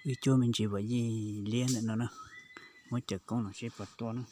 Wb cuab me ntsis vam yij liab ntawm no na, muab cawm koob no seb puas tua na.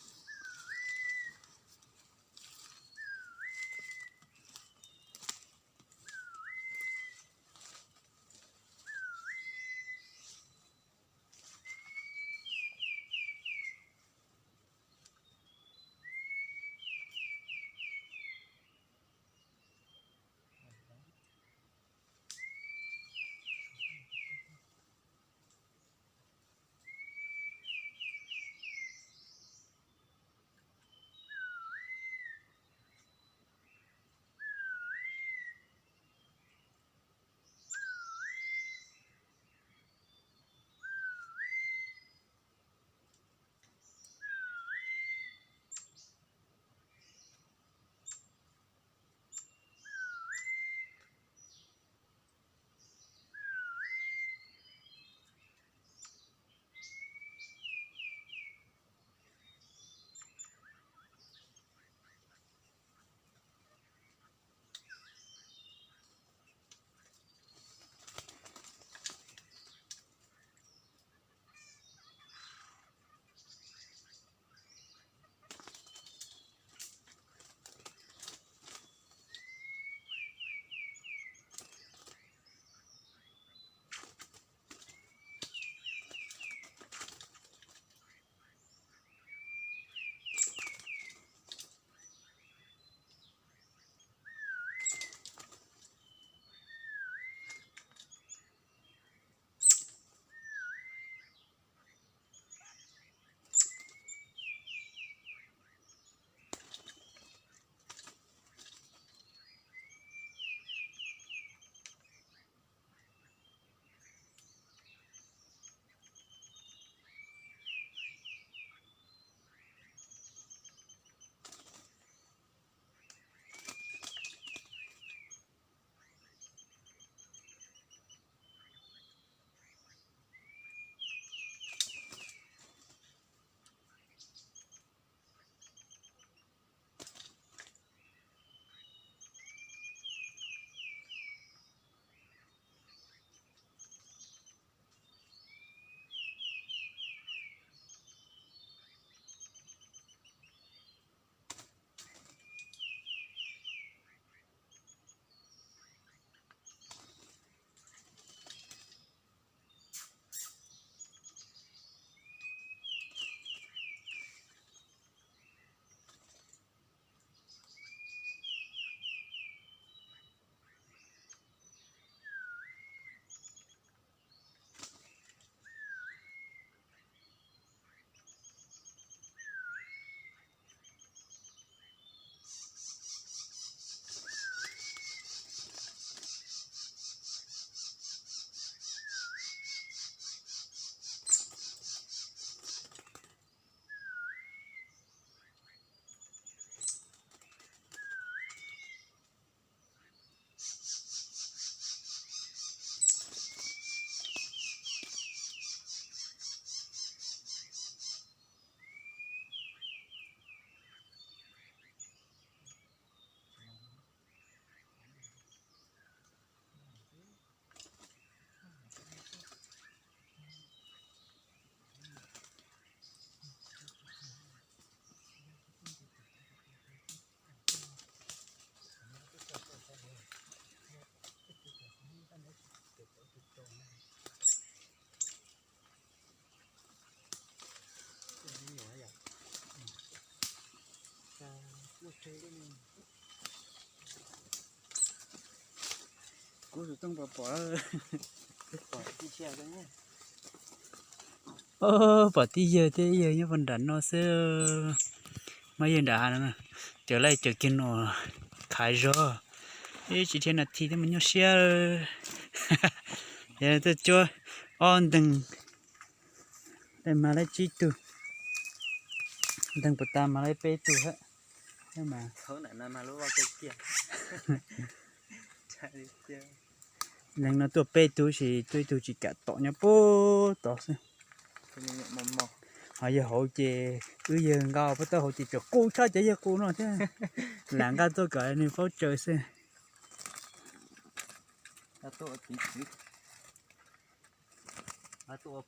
Kuv tus tooj pom pom. Pom tib yawg thiab yawg nyob puag nram no xwb. Mas yawg nram hav no, cawm laij cawm kiag no, khav zog, ib tsam thiaj nas this thiab mas nyuaj siab. Yog tuaj cuab ob nteeg, mas laib tsib tug, nteeg puas tas mas laib peb tug thiab. Leej no tuaj peb tug sis tuaj ib tug tsis kam tom nyob puag tod xwb. Ho yawg hauv ces wb yawg nqa puag tod hauv ces tseem qus tshaj cov yawg qus no thiab. Lam nqa tuaj kom nws paub tsawv xwb. Tuaj ua